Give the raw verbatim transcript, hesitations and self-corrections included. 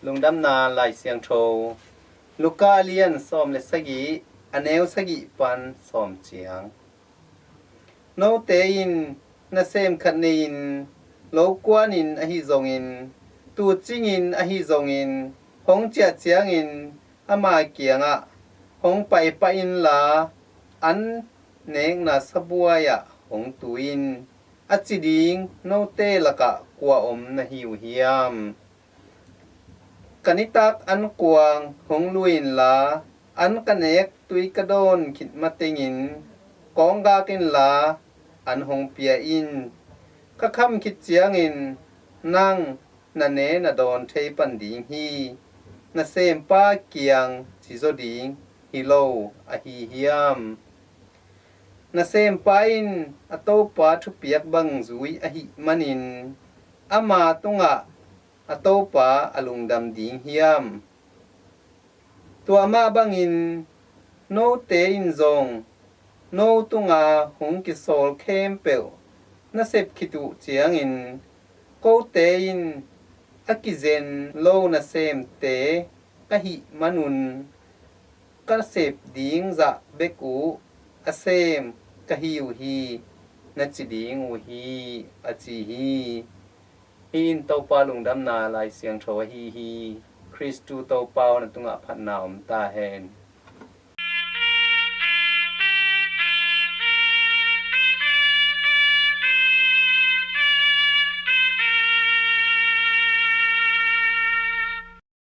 Lungdamna Lai Siangtho, Luka lian sawm le sagih, a neu sagih pan sawm ciang. Note in nasem khat nei-in, lo kuanin ahi zongin, tuucingin ahi zongin, hong ciah ciangin ama kiangah, "Hong pai pah inla, an nekna sabuai ah hong tu in," a ci ding note lakah kua om na hi uh hiam? "Ka nitak an kuang hong lui inla, an ka nek tui ka dawn khit matengin kawnggak inla, an hong pia in. Ka kham khit ciangin nang na ne na dawn thei pan ding hi," nasempa kiang ci zaw ding hi lo ahi hiam? Nasempa in a topa thupiak bang zui ahih manin ama tungah a topa a lungdam ding hiam? Tua mah bangin note in zong no tunga hong kisawl khempeuh na sep khit uh ciangin, "Kote in a kizen lo nasemte ka hih manun ka sep ding zah bek uh a sem ka hi uh hi," na ci ding uh hi, a ci hi. Hih in Topa lungdamna Lai Siangtho ahi hi. Khristu Topa aw, na tungah phatna om ta hen.